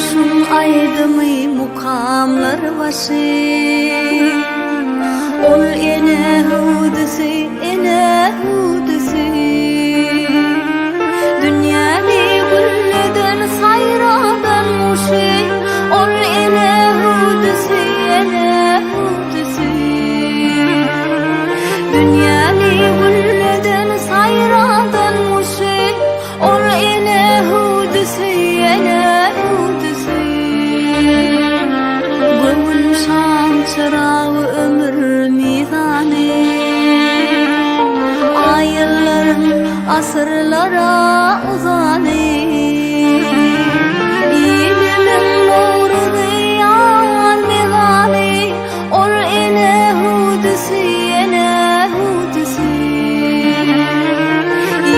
Durmuşyň aýdymy mukamlar başy. Ol ene hüwdüsi, ene hüwdüsi. Dünýäni gülleden, saýradan guşy. Ol ene hüwdüsi, ene hüwdüsi. Dünýäni gülleden, saýradan guşy. Ol ene hüwdüsi, ene hüwdüsi. Göwün şam çyragy ömür mizany. Aýyllaryň asyrlara uzany. Ilimiň nowruzy ýan mezany. Ol ene hüwdüsi, ene hüwdüsi.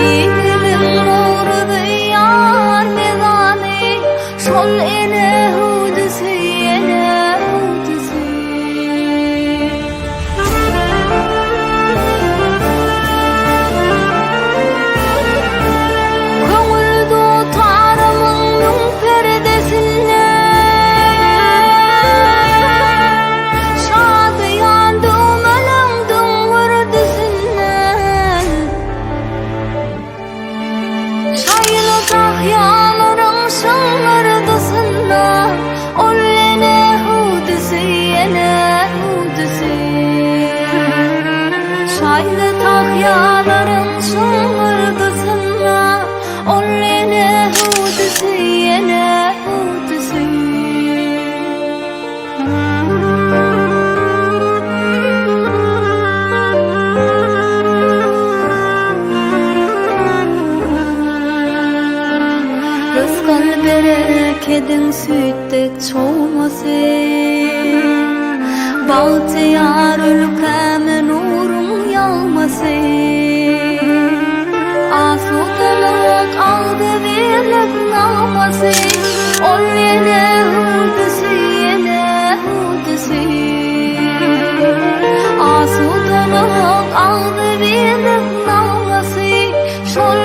Ilimiň nowruzy ýar mezany, Şol ene hüwdüsi, ene hüwdüsi. Köňül dutarymyň müň perdesinde Şadyýan düwmeleň düňňürdisinden Şaýly tahýalaryň şyňňyrdysynda Ol ene hüwdüsi, ene hüwdüsi. Şaýly tahýalaryň şyňňyrdysynda Ol ene hüwdüsi, ene hüwdüsi. Rysgal berekediň süýt dek çogmasy, Bagtyýar ülkäme nuruň ýagmasy, Asudalyk, agzybirlik nagmasy, Ol ene hüwdüsi, ene hüwdüsi. Asudalyk, agzybirlik nagmasy, Şol.